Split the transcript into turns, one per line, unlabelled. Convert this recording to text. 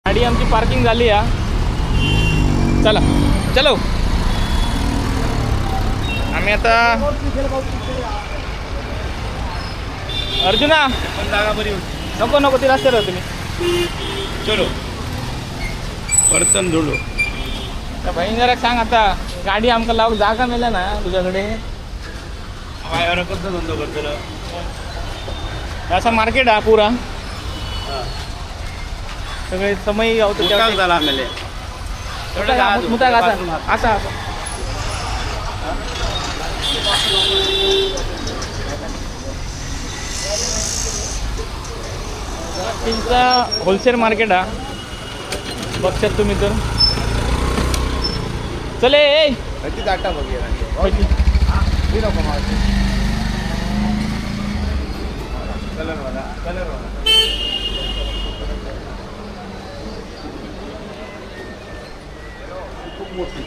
गाडी आमची पार्किंग झाली हा. चला चलो, आम्ही आता अर्जुना.
पण जागा बरी होती.
नको नको, ती रस्त्यावर तुम्ही.
चलो, बर्तन धुलो.
त्या बहीण जरा सांग आता, गाडी आमका लावूक जागा मेला ना तुझ्याकडे.
वायावर कसं धंदो करतलो?
असा मार्केट हा पुरा, सगळे समय गावतो.
मुताक झाला आमेले.
मुताक असा असा असा. स्टीलचा होलसेल मार्केट हा, बघशात तुम्ही तर. चले ए.
ती दाटा बघूया. ही नको मला. कलरवाला कलरवाला. खूप मोठी.